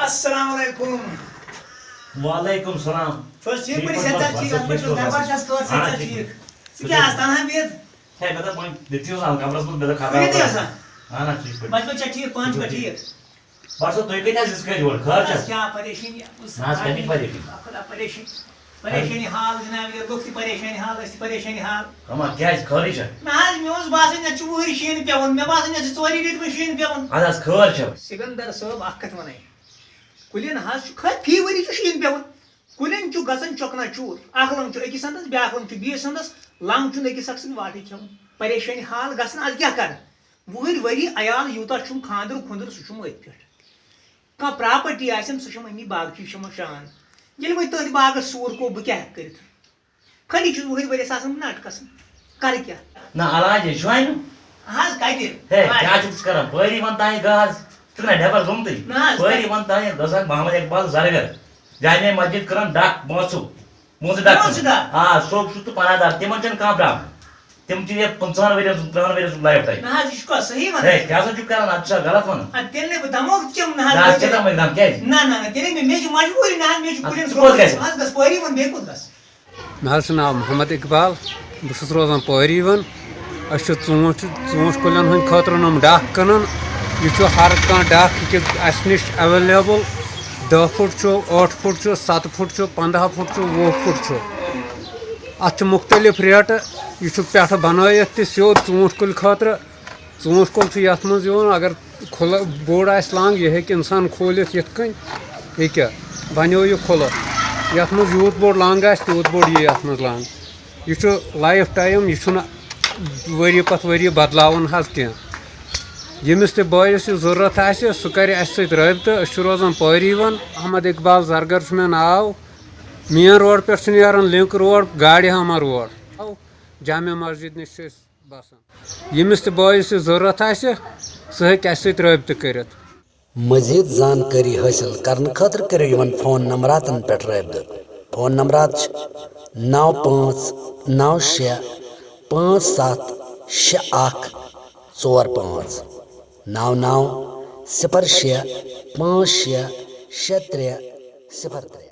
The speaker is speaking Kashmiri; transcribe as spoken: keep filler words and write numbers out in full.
السلام علیکم۔ وعلیکم السلام۔ چھُ حظ ٹھیٖک پٲٹھۍ؟ صحت چھا ٹھیٖک؟ اَصٕل پٲٹھۍ چھُ حظ؟ گرٕ بار چھا حظ خٲر؟ صحت چھا ٹھیٖک؟ ژٕ کیٛاہ آز تنہا بِہِتھ؟ ہے، مےٚ دوٚپ وۄنۍ دِتِو حظ اَتھ کمرَس منٛز، مےٚ دوٚپ خبر بِہِتھٕے حظ۔ اَہَن حظ، ٹھیٖک پٲٹھۍ۔ بَچہٕ وَچہٕ چھا ٹھیٖک؟ پانہٕ چھُ ٹھیٖک؟ بَس حظ، تُہۍ کَتہِ حظ یِژھ کٲلۍ یور؟ خٲر چھا؟ بَس کیٛاہ پریشٲنی؟ نہ حظ، کَمِچ پریشٲنی؟ خۄدا پریشٲنی۔ پریشٲنی حال جناب، یہِ لُکھ تہِ پریشٲنی حال، أسۍ تہِ پریشٲنی حال۔ کما کیٛازِ؟ خٲرٕے چھا؟ نہ حظ، مےٚ اوس باسان یَتھ چھُ وُہٕرۍ شیٖن پٮ۪وان، مےٚ باسان یَتھ چھِ ژورِ ریٚتۍ وۄنۍ شیٖن پٮ۪وان۔ اَدٕ حظ، خٲر چھا؟ سکندر صٲب، اَکھ کَتھ وَنَے، کُلٮ۪ن حظ چھُ خٲر فی ؤری چھُ شیٖن پٮ۪وان، کُلٮ۪ن چھُ گژھان چۄکنا چوٗر، اَکھ لنٛگ چھُ أکِس اَنٛدَس، بیٛاکھ لنٛگ چھُ بیٚیِس اَنٛدَس، لنٛگ چھُنہٕ أکِس اَکھ سۭتۍ واٹٕے کھٮ۪وان۔ پریشٲنی حال گژھان، اَدٕ کیٛاہ کَرٕ؟ وُہٕرۍ ؤری عیال یوٗتاہ چھُم، خانٛدر خُنٛدر سُہ چھُم أتھۍ پٮ۪ٹھ۔ کانٛہہ پراپرٹی آسٮ۪م، سُہ چھُم أمی باغچی چھَم شان۔ ییٚلہِ وۄنۍ تٔتھۍ باغَس سوٗر گوٚو، بہٕ کیٛاہ ہٮ۪کہٕ کٔرِتھ؟ خٲلی چھُس وُہٕرۍ ؤرِیَس آسان بہٕ نَٹہٕ قسم۔ کَرٕ کیٛاہ؟ نہ، علاج ہے چھُ وۄنۍ۔ حظ کَتہِ؟ ہے، علاج؟ کیٛاہ چھُکھ ژٕ کَران؟ پٲری وَن تانۍ گاز۔ ژٕ چھُکھ نہ ڈٮ۪بَر گوٚمتٕے؟ نہ حظ، پٲری کَتہِ؟ وَن تانۍ، دَپان محمد اقبال زرگر۔ جامع مسجد کٕنان ڈَکھ، پونٛسہٕ۔ پونٛسہٕ ڈَکھ۔ پونٛسہٕ ڈَکھ۔ آ، سُہ چھُ تہٕ پناہ دار، تِمَن چھَنہٕ کانٛہہ پرٛابلم۔ تِم چھِ یہِ پٕنٛژٕہَن ؤرِیَن سُنٛد، تٕرٛہَن ؤرِیَن سُنٛد لایِف ٹایم۔ نہ حظ، یہِ چھُ کَتھ صحیح وَنان۔ ہے، کیٛاہ سا چھُکھ کَران؟ اَتھ چھا غلط وَنان؟ اَدٕ تیٚلہِ نَے بہٕ دَموکھ تہِ کھٮ۪مہٕ نہٕ حظ، نہ حظ، بہٕ ژےٚ تیٚلہِ۔ دَموکھ دَم کیٛازِ؟ نہ، نہ، نہ، تیٚلہِ مےٚ، مےٚ چھِ مجبوٗری نہ حظ، مےٚ چھُ اَدٕ کُلٮ۪ن ژٕ کوٚت گژھکھ؟ حظ گژھ پٲری وَن، بیٚیہِ کوٚت گژھ؟ مےٚ حظ چھُ ناو محمد اقبال، بہٕ چھُس روزان پٲری وَن۔ أسۍ چھِ ژوٗنٛٹھۍ، ژوٗنٛٹھۍ کُلٮ۪ن ہٕنٛدِ خٲطرٕ یِم ڈَکھ کٕنان۔ یہِ چھُ ہر کانٛہہ ڈَکھ، یہِ چھُ اَسہِ نِش ایویلیبٕل۔ دَہ فُٹ چھُ، ٲٹھ فُٹ چھُ، سَتہٕ فُٹ چھُ، پنٛداہ فُٹ چھُ، وُہ فُٹ چھُ۔ اَتھ چھِ مُختٔلِف ریٹہٕ۔ یہِ چھُ پٮ۪ٹھٕ بَنٲیِتھ تہِ سیوٚد ژوٗنٛٹھۍ کُلۍ خٲطرٕ۔ ژوٗنٛٹھۍ کُل چھُ یَتھ منٛز یِوان، اگر کھُلہٕ بوٚڑ آسہِ لنٛگ، یہِ ہیٚکہِ اِنسان کھوٗلِتھ یِتھ کٔنۍ۔ یہِ کیٛاہ؟ بَنیو یہِ کھُلہٕ۔ یَتھ منٛز یوٗت بوٚڑ لنٛگ آسہِ، تیوٗت بوٚڑ یی یَتھ منٛز لنٛگ۔ یہِ چھُ لایِف ٹایم، یہِ چھُنہٕ ؤری پَتہٕ ؤری بَدلاوُن حظ کینٛہہ۔ ییٚمِس تہِ بٲیِس یہِ ضوٚرَتھ آسہِ، سُہ کَرِ اَسہِ سۭتۍ رٲبطہٕ۔ أسۍ چھِ روزان پٲری وَن، احمد اقبال زرگر چھُ مےٚ ناو۔ مین روڈ پٮ۪ٹھ چھُ نیران لِنک روڈ، گاڑِ ہاما روڈ۔ جامع مسجد نِش چھِ أسۍ باسان۔ ییٚمِس تہِ بٲیِس یہِ ضوٚرَتھ آسہِ، سُہ ہیٚکہِ اَسہِ سۭتۍ رٲبطہٕ کٔرِتھ۔ مزید زانکٲری حٲصِل کرنہٕ خٲطرٕ کٔرِو یِمَن فون نمبراتَن پٮ۪ٹھ رٲبطہٕ۔ فون نمبرات چھِ نَو پانٛژھ نَو شےٚ پانٛژھ سَتھ شےٚ اَکھ ژور پانٛژھ، نَو نَو صِفر شےٚ پانٛژھ شےٚ شےٚ ترٛےٚ صِفر ترٛےٚ۔